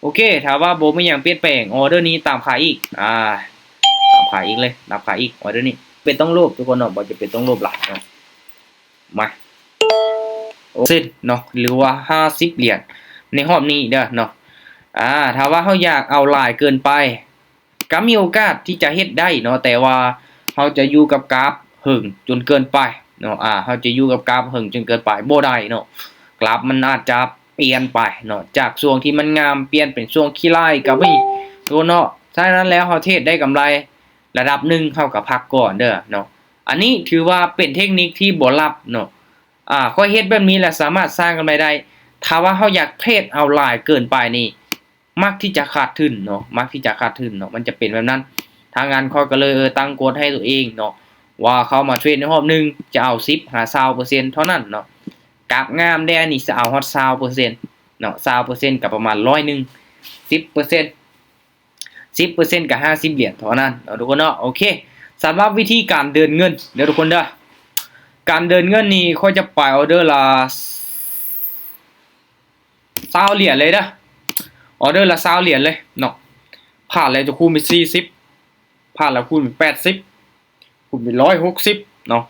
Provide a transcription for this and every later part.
ໂອເຄ ຖ້າວ່າບໍ່ມີຫຍັງປ່ຽນແປງ ອໍເດີນີ້ຕາມຂາຍອີກ ອ່າ ຕາມຂາຍອີກເລີຍ ຕາມຂາຍອີກ ອໍເດີນີ້ ເປັນຕ້ອງໂລບທຸກຄົນເນາະ ບໍ່ຈຳເປັນຕ້ອງໂລບຫຼາຍເນາະ ມາ ເຊັນເນາະ ຫຼືວ່າຫ້າສິບຫຼຽນ ໃນຮອບນີ້ເດີເນາະ ອ່າ ຖ້າວ່າເຮົາຢາກເອົາຫຼາຍເກີນໄປ ກໍມີໂອກາດທີ່ຈະເຮັດໄດ້ເນາະ ແຕ່ວ່າເຮົາຈະຢູ່ກັບກາຟເຫິງຈົນເກີນໄປເນາະ ອ່າ ເຮົາຈະຢູ່ກັບກາຟເຫິງຈົນເກີນໄປບໍ່ໄດ້ເນາະ ກາຟມັນອາດຈະປ່ຽນໄປເນາະ ຈາກຊ່ວງທີ່ມັນງາມ ປ່ຽນເປັນຊ່ວງຂີ້ຮ້າຍກໍມີ ໂຕເນາະ ສະນັ້ນແລ້ວເຮົາເທຣດໄດ້ກຳໄລລະດັບໜຶ່ງ ເຮົາກໍພັກກ່ອນເດີເນາະ ອັນນີ້ຖືວ່າເປັນເທັກນິກທີ່ບໍ່ລັບເນາະ ອ່າ ຂ້ອຍເຮັດແບບນີ້ແຫຼະ ສາມາດສ້າງກຳໄລໄດ້ ຖ້າວ່າເຮົາຢາກເທຣດເອົາຫຼາຍເກີນໄປນີ້ ມັກທີ່ຈະຂາດທຶນເນາະ ມັກທີ່ຈະຂາດທຶນເນາະ ມັນຈະເປັນແບບນັ້ນ ທາງງານຂ້ອຍກໍເລີຍ ເອີ ຕັ້ງກົດໃຫ້ຕົວເອງເນາະ ວ່າເຂົ້າມາເທຣດໃນຮອບໜຶ່ງ ຈະເອົາສິບຫາຊາວເປີເຊັນເທົ່ານັ້ນເນາະ ກາຟງາມແດ່ນີ້ ຈະເອົາຮອດຊາວເປີເຊັນເນາະ ຊາວເປີເຊັນກໍປະມານຮ້ອຍໜຶ່ງ ສິບເປີເຊັນ ສິບເປີເຊັນກໍຫ້າສິບຫຼຽນເທົ່ານັ້ນເນາະ ທຸກຄົນເນາະ ໂອເຄ ສຳລັບວິທີການເດີນເງິນເດີ ທຸກຄົນເດີ ການເດີນເງິນນີ້ ຂ້ອຍຈະໄປອໍເດີລະ ຊາວຫຼຽນເລີຍເດີ ອໍເດີລະຊາວຫຼຽນເລີຍເນາະ ພາດແລ້ວຈະຄູນເປັນສີ່ສິບ ພາດແລ້ວຄູນເປັນແປດສິບ ຄູນເປັນຮ້ອຍຫົກສິບເນາະ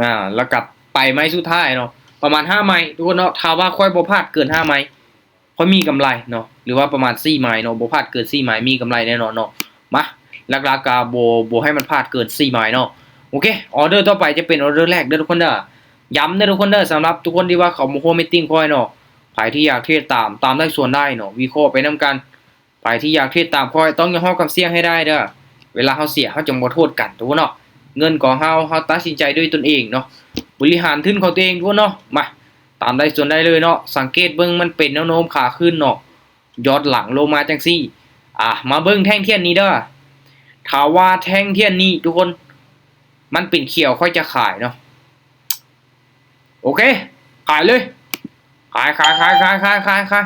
ອ່າ ແລ້ວກໍໄປໄມ້ສຸດທ້າຍເນາະ ປະມານຫ້າໄມ້ ທຸກຄົນເນາະ ຖ້າວ່າຂ້ອຍບໍ່ພາດເກີນຫ້າໄມ້ ຂ້ອຍມີກຳໄລເນາະ ຫຼືວ່າປະມານສີ່ໄມ້ເນາະ ບໍ່ພາດເກີນສີ່ໄມ້ ມີກຳໄລແນ່ນອນເນາະ ມາ ຫຼັກໆກໍບໍ່ ບໍ່ໃຫ້ມັນພາດເກີນສີ່ໄມ້ເນາະ ໂອເຄ ອໍເດີຕໍ່ໄປຈະເປັນອໍເດີແລກເດີ ທຸກຄົນເດີ ຢ້ຳເດີ ທຸກຄົນເດີ ສຳລັບທຸກຄົນທີ່ວ່າເຂົ້າມາຮ່ວມມີດຕິງຂ້ອຍເນາະ ໃຜທີ່ຢາກເທຣດຕາມ ຕາມໄດ້ສ່ວນໄດ້ເນາະ ວິເຄາະໄປນຳກັນ ໃຜທີ່ຢາກເທຣດຕາມຂ້ອຍ ຕ້ອງຍອມຮັບຄວາມສ່ຽງໃຫ້ໄດ້ເດີ ເວລາເຮົາເສຍ ເຮົາຈະບໍ່ໂທດກັນ ທຸກຄົນເນາະ ເງິນຂອງເຮົາ ເຮົາຕັດສິນໃຈດ້ວຍຕົນເອງເນາະ ບໍລິຫານທຶນຂອງຕົວເອງ ທຸກຄົນເນາະ ມາ ຕາມໄດ້ສ່ວນໄດ້ເລີຍເນາະ ສັງເກດເບິ່ງ ມັນເປັນແນວໂນ້ມຂາຂຶ້ນເນາະ ຍ້ອນຫຼັງລົງມາຈັ່ງຊີ້ ອ່າ ມາເບິ່ງແທ່ງທຽນນີ້ເດີ ຖ້າວ່າແທ່ງທຽນນີ້ ທຸກຄົນ ມັນເປັນຂຽວ ຂ້ອຍຈະຂາຍເນາະ ໂອເຄ ຂາຍເລີຍ ຂາຍ ຂາຍ ຂາຍ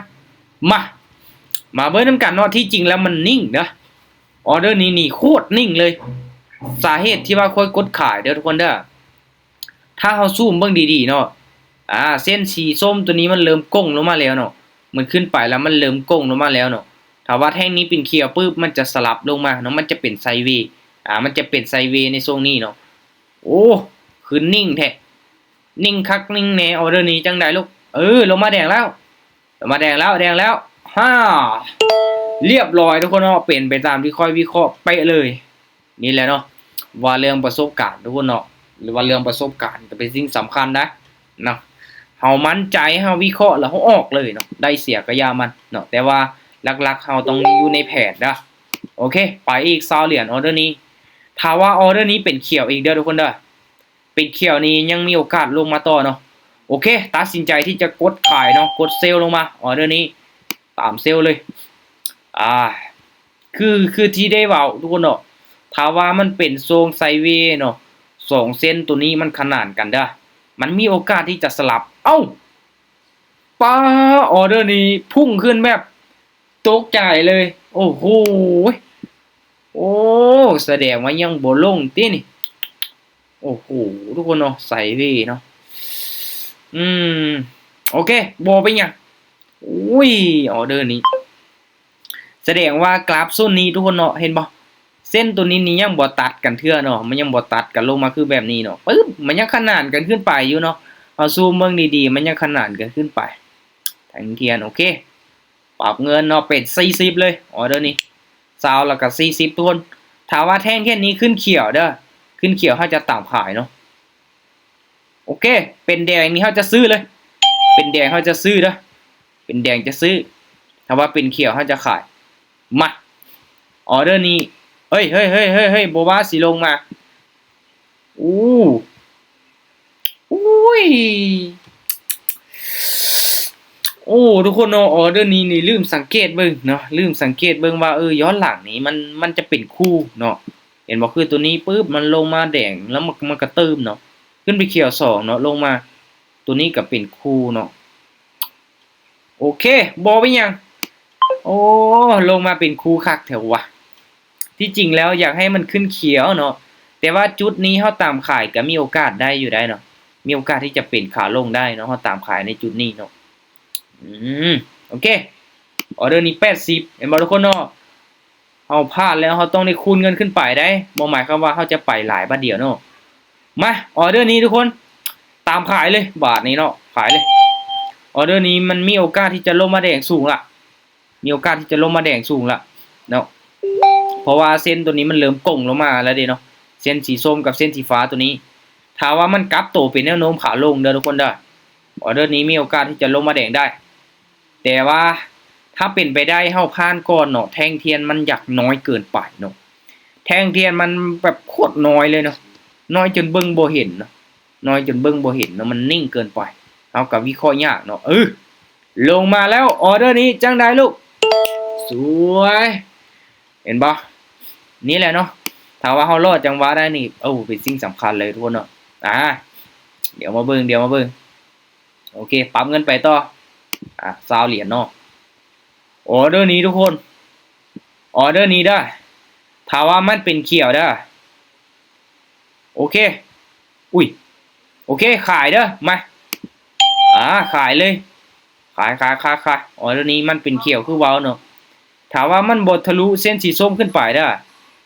ມາ ມາເບິ່ງນຳກັນເນາະ ທີ່ຈິງແລ້ວມັນນິ່ງເດີ ອໍເດີນີ້ນີ້ໂຄດນິ່ງເລີຍ ສາເຫດທີ່ວ່າຂ້ອຍກົດຂາຍເດີ ທຸກຄົນເດີ ຖ້າເຮົາຊູມເບິ່ງດີໆເນາະ ອ່າ ເສັ້ນສີສົ້ມຕົວນີ້ມັນເລີ່ມໂກ່ງລົງມາແລ້ວເນາະ ມັນຂຶ້ນໄປແລ້ວມັນເລີ່ມໂກ່ງລົງມາແລ້ວເນາະ ຖ້າວ່າແທ່ງນີ້ເປັນຂຽວປຶບ ມັນຈະສະຫຼັບລົງມາເນາະ ມັນຈະເປັນໄຊເວ ອ່າ ມັນຈະເປັນໄຊເວໃນຊ່ວງນີ້ເນາະ ໂອ້ ຄືນິ່ງແທ້ ນິ່ງຄັກນິ່ງແນ່ ອໍເດີນີ້ຈັ່ງໃດລູກ ເອີ ລົງມາແດງແລ້ວ ລົງມາແດງແລ້ວ ແດງແລ້ວ ຮາ ລຽບຮ້ອຍ ທຸກຄົນເນາະ ເປັນໄປຕາມທີ່ຂ້ອຍວິເຄາະເປະເລີຍ ນີ້ແຫຼະເນາະ ວ່າເລື່ອງປະສົບການ ທຸກຄົນເນາະ ຫຼືວ່າເລື່ອງປະສົບການກໍເປັນສິ່ງສຳຄັນນະ ເນາະ ເຮົາໝັ້ນໃຈ ເຮົາວິເຄາະແລ້ວເຮົາອອກເລີຍເນາະ ໄດ້ເສຍກໍຢ່າມັນເນາະ ແຕ່ວ່າຫຼັກໆເຮົາຕ້ອງຢູ່ໃນແຜນເດີ ໂອເຄ ໄປອີກຊາວຫຼຽນ ອໍເດີນີ້ ຖ້າວ່າອໍເດີນີ້ເປັນຂຽວອີກເດີ ທຸກຄົນເດີ ເປັນຂຽວນີ້ຍັງມີໂອກາດລົງມາຕໍ່ເນາະ ໂອເຄ ຕັດສິນໃຈທີ່ຈະກົດຂາຍເນາະ ກົດເຊວລົງມາ ອໍເດີນີ້ ຕາມເຊວເລີຍ ອ່າ ຄື ຄືທີ່ໄດ້ເວົ້າ ທຸກຄົນເນາະ ຖ້າວ່າມັນເປັນຊ່ວງໄຊເວເນາະ ສອງເສັ້ນໂຕນີ້ມັນຂະໜານກັນເດີ ມັນມີໂອກາດທີ່ຈະສະຫຼັບ ເອົ້າ ປ້າ ອໍເດີນີ້ພຸ່ງຂຶ້ນແບບຕົກໃຈເລີຍ ໂອ້ໂຫ ໂອ້ ສະແດງວ່າຍັງບໍ່ລົງຕິນີ້ ໂອ້ໂຫ ທຸກຄົນເນາະ ໄຊເວເນາະ ອືມ ໂອເຄ ບໍ່ເປັນຫຍັງ ໂອ້ຍ ອໍເດີນີ້ ສະແດງວ່າກຣາຟໂຊນນີ້ ທຸກຄົນເນາະ ເຫັນບໍ່ ເສັ້ນໂຕນີ້ນີ້ຍັງບໍ່ຕັດກັນເທື່ອເນາະ ມັນຍັງບໍ່ຕັດກັນລົງມາຄືແບບນີ້ເນາະ ປຶບ ມັນຍັງຂະໜານກັນຂຶ້ນໄປຢູ່ເນາະ ເຮົາຊູມເບິ່ງດີໆ ມັນຍັງຂະໜານກັນຂຶ້ນໄປ ແທ່ງທຽນ ໂອເຄ ປັບເງິນເນາະ ເປັນສີ່ສິບເລີຍ ອໍເດີນີ້ ຊາວ ແລ້ວກໍສີ່ສິບ ທຸກຄົນ ຖ້າວ່າແທ່ງທຽນນີ້ຂຶ້ນຂຽວເດີ ຂຶ້ນຂຽວເຮົາຈະຕາມຂາຍເນາະ ໂອເຄ ເປັນແດງນີ້ເຮົາຈະຊື້ເລີຍ ເປັນແດງເຮົາຈະຊື້ເດີ ເປັນແດງຈະຊື້ ຖ້າວ່າເປັນຂຽວເຮົາຈະຂາຍ ມາ ອໍເດີນີ້ ເອີຍ ເຮີ້ຍ ເຮີ້ຍ ເຮີ້ຍ ເຮີ້ຍ ບໍ່ວ່າຊິລົງມາ ໂອ້ ໂອ້ຍ ໂອ້ ທຸກຄົນເນາະ ອໍເດີນີ້ນີ້ລືມສັງເກດເບິ່ງເນາະ ລືມສັງເກດເບິ່ງວ່າ ເອີ ຍ້ອນຫຼັງນີ້ມັນ ມັນຈະເປັນຄູ່ເນາະ ເຫັນບໍ່ ຄືໂຕນີ້ປຶບ ມັນລົງມາແດງ ແລ້ວມັນ ມັນກະຕື່ມເນາະ ຂຶ້ນໄປຂຽວສອງເນາະ ລົງມາ ໂຕນີ້ກະເປັນຄູ່ເນາະ ໂອເຄ ບໍ່ເປັນຫຍັງ ໂອ້ ລົງມາເປັນຄູ່ຄັກແທ້ວະ ທີ່ຈິງແລ້ວຢາກໃຫ້ມັນຂຶ້ນຂຽວເນາະ ແຕ່ວ່າຈຸດນີ້ເຮົາຕາມຂາຍກະມີໂອກາດໄດ້ຢູ່ໄດ໋ເນາະ ມີໂອກາດທີ່ຈະເປັນຂາລົງໄດ້ເນາະ ເຮົາຕາມຂາຍໃນຈຸດນີ້ເນາະ ອືມ ໂອເຄ ອອເດີນີ້ແປດສິບ ເຫັນບໍ່ທຸກຄົນເນາະ? ເຮົາພາດແລ້ວເຮົາຕ້ອງໄດ້ຄູນເງິນຂຶ້ນໄປໄດ໋ ບໍ່ໝາຍຄວາມວ່າເຮົາຈະໄປຫຼາຍບາດດຽວເນາະ. ມາ ອອເດີນີ້ທຸກຄົນ ຕາມຂາຍເລີຍບາດນີ້ເນາະ ຂາຍເລີຍ. ອອເດີນີ້ມັນມີໂອກາດທີ່ຈະລົງມາແດງສູງລະ ມີໂອກາດທີ່ຈະລົງມາແດງສູງລະເນາະ ເພາະວ່າເສັ້ນໂຕນີ້ມັນເລີ່ມໂກ່ງລົງມາແລ້ວເດ້ເນາະ ເສັ້ນສີສົ້ມກັບເສັ້ນສີຟ້າໂຕນີ້. ຖ້າວ່າມັນກັບໂຕເປັນແນວໂນ້ມຂາລົງເດີທຸກຄົນເດີ ອອເດີນີ້ມີໂອກາດທີ່ຈະລົງມາແດງໄດ້. ແຕ່ວ່າຖ້າເປັນໄປໄດ້ເຮົາຜ່ານກ່ອນເນາະ ແທ່ງທຽນມັນຢາກນ້ອຍເກີນໄປເນາະ ແທ່ງທຽນມັນແບບໂຄດນ້ອຍເລີຍເນາະ ນ້ອຍຈົນເບິ່ງບໍ່ເຫັນເນາະ ນ້ອຍຈົນເບິ່ງບໍ່ເຫັນເນາະ ມັນນິ່ງເກີນໄປ ເຮົາກໍວິເຄາະຍາກເນາະ. ເອີ ລົງມາແລ້ວ ອອເດີນີ້ຈັ່ງໃດລູກ? ສວຍ ເຫັນບໍ່? ນີ້ແຫຼະເນາະ ຖ້າວ່າເຮົາລໍຈັງຫວະໄດ້ນີ້ ໂອ້ ເປັນສິ່ງສຳຄັນເລີຍທຸກຄົນເນາະ. ອາ ດຽວມາເບິ່ງ ດຽວມາເບິ່ງ ໂອເຄ ປັບເງິນໄປຕໍ່ ອາ ຊາວຫຼຽນເນາະ. ອອເດີນີ້ທຸກຄົນ ອອເດີນີ້ເດີ ຖ້າວ່າມັນເປັນຂຽວເດີ ໂອເຄ ອຸ້ຍ ໂອເຄ ຂາຍເດີ ມາ ອາ ຂາຍເລີຍ ຂາຍ ຂາຍ ຂາຍ ຂາຍ. ອອເດີນີ້ມັນເປັນຂຽວຄືເວົ້າເນາະ ຖ້າວ່າມັນບໍ່ທະລຸເສັ້ນສີສົ້ມຂຶ້ນໄປເດີ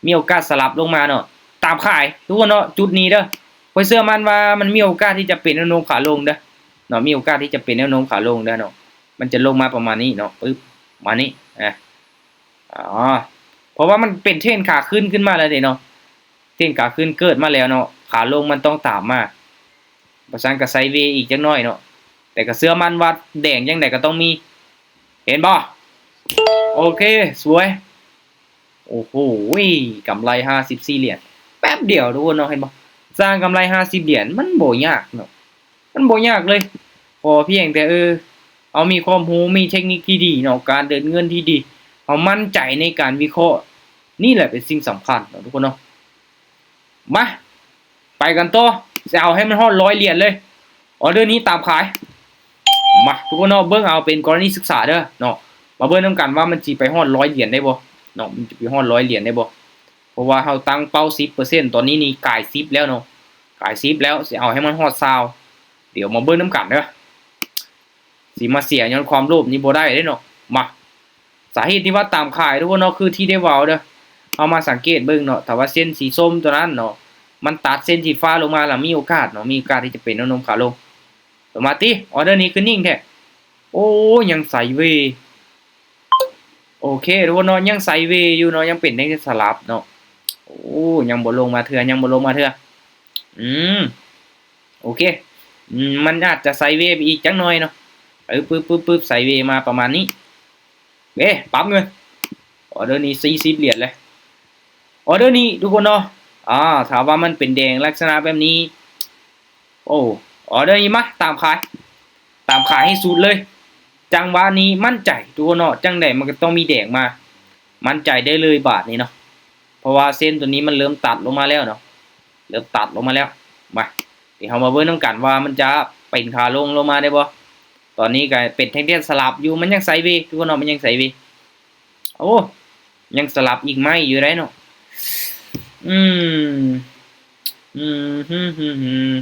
ມີໂອກາດສະຫຼັບລົງມາເນາະ ຕາມຂາຍທຸກຄົນເນາະ. ຈຸດນີ້ເດີ ຂ້ອຍເຊື່ອໝັ້ນວ່າມັນມີໂອກາດທີ່ຈະເປັນແນວໂນ້ມຂາລົງເດີເນາະ ມີໂອກາດທີ່ຈະເປັນແນວໂນ້ມຂາລົງເດີເນາະ. ມັນຈະລົງມາປະມານນີ້ເນາະ ປຶບ ປະມານນີ້ ອາ ອໍ ເພາະວ່າມັນເປັນເທຣນຂາຂຶ້ນຂຶ້ນມາແລ້ວເດ້ເນາະ ເທຣນຂາຂຶ້ນເກີດມາແລ້ວເນາະ ຂາລົງມັນຕ້ອງຕາມມາ ບໍ່ຊັ້ນກໍໄຊເວອີກຈັກໜ້ອຍເນາະ ແຕ່ກໍເຊື່ອໝັ້ນວ່າແດງຈັ່ງໃດກໍຕ້ອງມີ ເຫັນບໍ່? ໂອເຄ ສວຍ ໂອ້ໂຫ ກຳໄລຫ້າສິບສີ່ຫຼຽນ ແປັບດຽວທຸກຄົນເນາະ ເຫັນບໍ່? ສ້າງກຳໄລຫ້າສິບຫຼຽນ ມັນບໍ່ຍາກເນາະ ມັນບໍ່ຍາກເລີຍ ຂໍພຽງແຕ່ ເອີ ເຮົາມີຄວາມຮູ້ ມີເທັກນິກທີ່ດີເນາະ ການເດີນເງິນທີ່ດີ ເຮົາໝັ້ນໃຈໃນການວິເຄາະ ນີ້ແຫຼະເປັນສິ່ງສຳຄັນເນາະທຸກຄົນເນາະ. ມາ ໄປກັນຕໍ່ ຊິເອົາໃຫ້ມັນຮອດຮ້ອຍຫຼຽນເລີຍ ອອເດີນີ້ຕາມຂາຍ. ມາ ທຸກຄົນເນາະ ເບິ່ງເອົາເປັນກໍລະນີສຶກສາເດີເນາະ ມາເບິ່ງນຳກັນວ່າມັນຊິໄປຮອດຮ້ອຍຫຼຽນໄດ້ບໍ່ເນາະ ມັນຈະໄປຮອດຮ້ອຍຫຼຽນໄດ້ບໍ່? ເພາະວ່າເຮົາຕັ້ງເປົ້າສິບເປີເຊັນ ຕອນນີ້ນີ້ກາຍສິບແລ້ວເນາະ ກາຍສິບແລ້ວ ຊິເອົາໃຫ້ມັນຮອດຊາວ ດຽວມາເບິ່ງນຳກັນເດີ ຊິມາເສຍຍ້ອນຄວາມໂລບນີ້ບໍ່ໄດ້ເດ້ເນາະ. ມາ ສາເຫດທີ່ວ່າຕາມຂາຍທຸກຄົນເນາະ ຄືທີ່ໄດ້ເວົ້າເດີ ເຮົາມາສັງເກດເບິ່ງເນາະ ຖ້າວ່າເສັ້ນສີສົ້ມຕົວນັ້ນເນາະ ມັນຕັດເສັ້ນສີຟ້າລົງມາ ແລ້ວມີໂອກາດເນາະ ມີໂອກາດທີ່ຈະເປັນແນວໂນ້ມຂາລົງ. ຕົວມາຕິ ອອເດີນີ້ຄືນິ່ງແທ້ ໂອ້ ຍັງໄຊເວ ໂອເຄທຸກຄົນເນາະ ຍັງໄຊເວຢູ່ເນາະ ຍັງເປັນແນວສະຫຼັບເນາະ ໂອ້ ຍັງບໍ່ລົງມາເທື່ອ ຍັງບໍ່ລົງມາເທື່ອ ອືມ ໂອເຄ ອືມ ມັນອາດຈະໄຊເວໄປອີກຈັກໜ້ອຍເນາະ ປຶບ ປຶບ ປຶບ ໄຊເວມາປະມານນີ້ ເອີ ປັບເງິນ ອອເດີນີ້ສີ່ສິບຫຼຽນເລີຍ ອອເດີນີ້ທຸກຄົນເນາະ ອາ ຖ້າວ່າມັນເປັນແດງລັກສະນະແບບນີ້ ໂອ້ ອອເດີນີ້ມາ ຕາມຂາຍ ຕາມຂາຍໃຫ້ສຸດເລີຍ ຈັງຫວະນີ້ໝັ້ນໃຈທຸກຄົນເນາະ ຈັ່ງໃດມັນກໍຕ້ອງມີແດງມາ ໝັ້ນໃຈໄດ້ເລີຍບາດນີ້ເນາະ ເພາະວ່າເສັ້ນໂຕນີ້ມັນເລີ່ມຕັດລົງມາແລ້ວເນາະ ເລີ່ມຕັດລົງມາແລ້ວ ມາ ດຽວເຮົາມາເບິ່ງນຳກັນວ່າມັນຈະເປັນຂາລົງລົງມາໄດ້ບໍ່? ຕອນນີ້ກໍເປັນແທ່ງທຽນສະຫຼັບຢູ່ ມັນຍັງໄຊເວທຸກຄົນເນາະ ມັນຍັງໄຊເວ ໂອ້ ຍັງສະຫຼັບອີກໄມ້ຢູ່ໄດ໋ເນາະ ອືມ ອືມ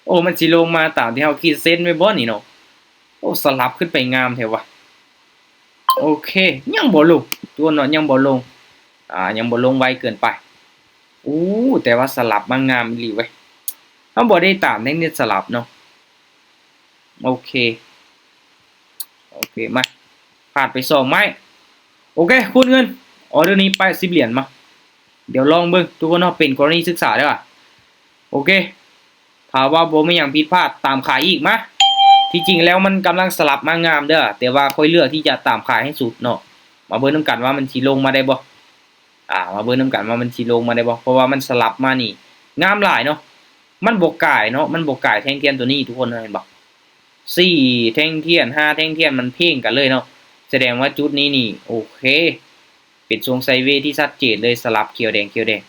ໂອ້ ມັນຊິລົງມາຕາມທີ່ເຮົາຂີດເສັ້ນໄວ້ບໍ່ນີ້ເນາະ? ໂອ້ ສະຫຼັບຂຶ້ນໄປງາມແທ້ວະ ໂອເຄ ຍັງບໍ່ລົງ ທຸກຄົນເນາະ ຍັງບໍ່ລົງ ອາ ຍັງບໍ່ລົງໄວເກີນໄປ ໂອ້ ແຕ່ວ່າສະຫຼັບມາງາມອີ່ຫຼີເວີຍ ເຮົາບໍ່ໄດ້ຕາມແທ່ງທຽນສະຫຼັບເນາະ ໂອເຄ ໂອເຄ ມາ ພາດໄປສອງໄມ້ ໂອເຄ ຄູນເງິນ ອອເດີນີ້ແປດສິບຫຼຽນ ມາ ດຽວລອງເບິ່ງທຸກຄົນເນາະ ເປັນກໍລະນີສຶກສາເດີ ໂອເຄ ຖ້າວ່າບໍ່ມີຫຍັງຜິດພາດ ຕາມຂາຍອີກ ມາ ທີ່ຈິງແລ້ວມັນກຳລັງສະຫຼັບມາງາມເດີ ແຕ່ວ່າຂ້ອຍເລືອກທີ່ຈະຕາມຂາຍໃຫ້ສຸດເນາະ ມາເບິ່ງນຳກັນວ່າມັນຊິລົງມາໄດ້ບໍ່ ອາ ມາເບິ່ງນຳກັນວ່າມັນຊິລົງມາໄດ້ບໍ່ ເພາະວ່າມັນສະຫຼັບມານີ້ງາມຫຼາຍເນາະ ມັນບໍ່ກາຍເນາະ ມັນບໍ່ກາຍແທ່ງທຽນໂຕນີ້ ທຸກຄົນເຫັນບໍ່ ສີ່ແທ່ງທຽນ ຫ້າແທ່ງທຽນ ມັນເພງກັນເລີຍເນາະ ສະແດງວ່າຈຸດນີ້ນີ້ ໂອເຄ ເປັນຊົງໄຊເວທີ່ຊັດເຈນເລີຍ ສະຫຼັບຂຽວແດງ ຂຽວແດງ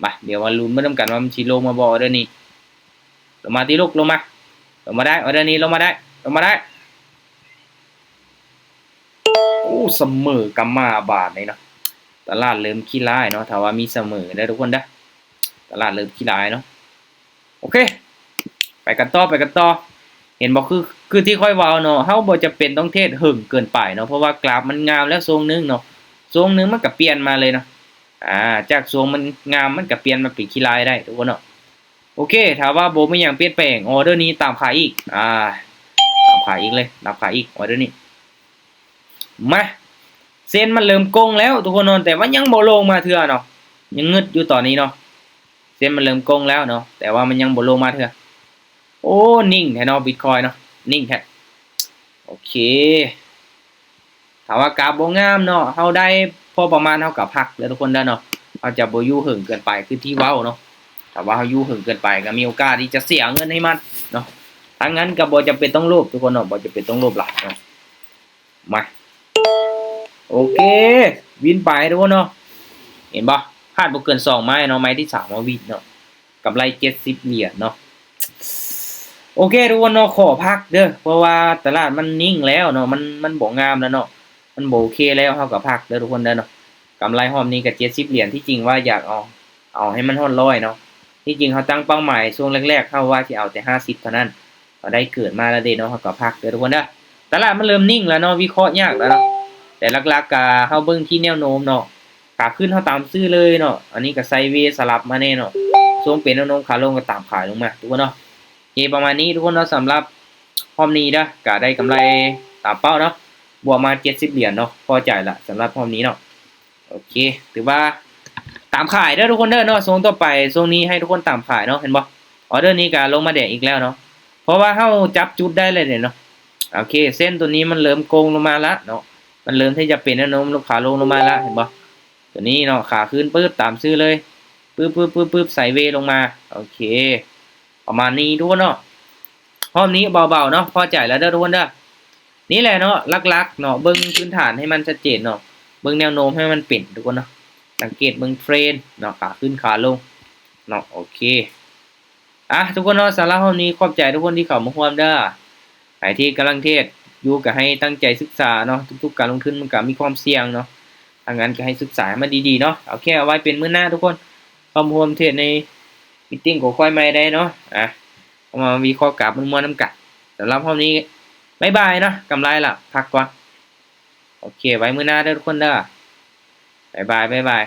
ມາ ດຽວມາລຸ້ນເບິ່ງນຳກັນວ່າມັນຊິລົງມາບໍ່ ອອເດີນີ້ ລົງມາຕິລູກ ລົງມາ ລົງມາໄດ້ ອອເດີນີ້ ລົງມາໄດ້ ລົງມາໄດ້ ໂອ້ ສະເໝີກັບມາບາດນີ້ເນາະ ຕະຫຼາດເລີ່ມຂີ້ລ້າຍເນາະ ຖ້າວ່າມີສະເໝີເດີທຸກຄົນເດີ ຕະຫຼາດເລີ່ມຂີ້ລ້າຍເນາະ ໂອເຄ ໄປກັນຕໍ່ ໄປກັນຕໍ່ ເຫັນບໍ່? ຄື ຄືທີ່ຂ້ອຍເວົ້າເນາະ, ເຮົາບໍ່ຈຳເປັນຕ້ອງເທຣດເຫິງເກີນໄປເນາະ, ເພາະວ່າກຣາຟມັນງາມແລ້ວຊ່ວງໜຶ່ງເນາະ, ຊ່ວງໜຶ່ງມັນກໍປ່ຽນມາເລີຍເນາະ. ອາ ຈາກຊ່ວງມັນງາມ ມັນກໍປ່ຽນມາເປັນຂີ້ລາຍໄດ້ທຸກຄົນເນາະ. ໂອເຄ ຖ້າວ່າບໍ່ມີຫຍັງປ່ຽນແປງ ອໍເດີນີ້ຕາມຂາຍອີກ. ອາ ຕາມຂາຍອີກເລີຍ, ຕາມຂາຍອີກ ອໍເດີນີ້. ມາ ເສັ້ນມັນເລີ່ມໂກ່ງແລ້ວທຸກຄົນເນາະ, ແຕ່ວ່າຍັງບໍ່ລົງມາເທື່ອເນາະ, ຍັງງຶດຢູ່ຕອນນີ້ເນາະ. ເສັ້ນມັນເລີ່ມໂກ່ງແລ້ວເນາະ, ແຕ່ວ່າມັນຍັງບໍ່ລົງມາເທື່ອ. ໂອ້ ນິ່ງແທ້ເນາະ ບິດຄອຍເນາະ, ນິ່ງແທ້. ໂອເຄ ຖ້າວ່າກາບບໍ່ງາມເນາະ, ເຮົາໄດ້ພໍປະມານ ເຮົາກໍພັກເດີທຸກຄົນເດີເນາະ. ເຮົາຈະບໍ່ຢູ່ເຫິງເກີນໄປຄືທີ່ເວົ້າເນາະ. ຖ້າວ່າເຮົາຢູ່ເຫິງເກີນໄປ ກໍມີໂອກາດທີ່ຈະເສຍເງິນໃຫ້ມັນເນາະ. ທາງນັ້ນກໍບໍ່ຈຳເປັນຕ້ອງໂລບທຸກຄົນເນາະ, ບໍ່ຈຳເປັນຕ້ອງໂລບຫຼາຍເນາະ. ມາ ໂອເຄ ວິນໄປທຸກຄົນເນາະ. ເຫັນບໍ່? ພາດບໍ່ເກີນສອງໄມ້ເນາະ, ໄມ້ທີສາມເຮົາວິນເນາະ. ກຳໄລເຈັດສິບຫຼຽນເນາະ. ໂອເຄທຸກຄົນເນາະ, ຂໍພັກເດີ ເພາະວ່າຕະຫຼາດມັນນິ່ງແລ້ວເນາະ, ມັນ ມັນບໍ່ງາມແລ້ວເນາະ, ມັນບໍ່ໂອເຄແລ້ວ, ເຮົາກໍພັກເດີທຸກຄົນເດີເນາະ. ກຳໄລຮອບນີ້ກໍເຈັດສິບຫຼຽນ, ທີ່ຈິງວ່າຢາກເອົາ ເອົາໃຫ້ມັນຮອດຮ້ອຍເນາະ. ທີ່ຈິງເຮົາຕັ້ງເປົ້າໝາຍຊ່ວງແລກໆ ເຮົາວ່າຊິເອົາແຕ່ຫ້າສິບເທົ່ານັ້ນ, ເຮົາໄດ້ເກີນມາແລ້ວເດເນາະ, ເຮົາກໍພັກເດີທຸກຄົນເດີ. ຕະຫຼາດມັນເລີ່ມນິ່ງແລ້ວເນາະ, ວິເຄາະຍາກແລ້ວເນາະ, ແຕ່ຫຼັກໆ ກະເຮົາເບິ່ງທີ່ແນວໂນ້ມເນາະ. ຂາຂຶ້ນເຮົາຕາມຊື້ເລີຍເນາະ, ອັນນີ້ກໍໄຊເວສະຫຼັບມາແນ່ເນາະ, ຊ່ວງເປັນແນວໂນ້ມຂາລົງກໍຕາມຂາຍລົງມາທຸກຄົນເນາະ. ໂອເຄ ປະມານນີ້ທຸກຄົນເນາະ, ສຳລັບຮອບນີ້ເດີ ກໍໄດ້ກຳໄລຕາມເປົ້າເນາະ, ບວກມາເຈັດສິບຫຼຽນເນາະ, ພໍໃຈລະສຳລັບຮອບນີ້ເນາະ. ໂອເຄ ຖືວ່າຕາມຂາຍເດີທຸກຄົນເດີເນາະ. ຊ່ວງຕໍ່ໄປ ຊ່ວງນີ້ໃຫ້ທຸກຄົນຕາມຂາຍເນາະ, ເຫັນບໍ່? ອໍເດີນີ້ກໍລົງມາແດງອີກແລ້ວເນາະ, ເພາະວ່າເຮົາຈັບຈຸດໄດ້ແລ້ວເດເນາະ. ໂອເຄ ເສັ້ນຕົວນີ້ມັນເລີ່ມໂກ່ງລົງມາລະເນາະ, ມັນເລີ່ມທີ່ຈະເປັນແນວໂນ້ມຂາລົງລົງມາລະ, ເຫັນບໍ່? ຕົວນີ້ເນາະ, ຂາຂຶ້ນປຶບ ຕາມຊື້ເລີຍ, ປຶບໆໆໆ ໄຊເວລົງມາ. ໂອເຄ ປະມານນີ້ທຸກຄົນເນາະ. ຮອບນີ້ເບົາໆເນາະ, ພໍໃຈແລ້ວເດີທຸກຄົນເດີ. ນີ້ແຫຼະເນາະ ຫຼັກໆເນາະ, ເບິ່ງພື້ນຖານໃຫ້ມັນຊັດເຈນເນາະ, ເບິ່ງແນວໂນ້ມໃຫ້ມັນເປັນທຸກຄົນເນາະ, ສັງເກດເບິ່ງເທຣນເນາະ, ຂາຂຶ້ນຂາລົງເນາະ. ໂອເຄ ອ່ະ ທຸກຄົນເນາະ, ສຳລັບຮອບນີ້ຂອບໃຈທຸກຄົນທີ່ເຂົ້າມາຮ່ວມເດີ. ໃຜທີ່ກຳລັງເທຣດຢູ່ກໍໃຫ້ຕັ້ງໃຈສຶກສາເນາະ, ທຸກໆການລົງທຶນມັນກໍມີຄວາມສ່ຽງເນາະ, ທາງນັ້ນກໍໃຫ້ສຶກສາໃຫ້ມັນດີໆເນາະ. ໂອເຄ ເອົາໄວ້ເປັນມື້ໜ້າທຸກຄົນ ເຂົ້າມາຮ່ວມເທຣດໃນມີດຕິ້ງຂອງຂ້ອຍໃໝ່ໄດ້ເນາະ. ອ່ະ ເຮົາມາວິເຄາະກາບມ່ວນໆນຳກັນ. ສຳລັບຮອບນີ້ ບາຍບາຍເນາະ, ກຳໄລລະ ພັກກ່ອນ. ໂອເຄ ໄວ້ມື້ໜ້າເດີທຸກຄົນເດີ. ບາຍບາຍ ບາຍບາຍ.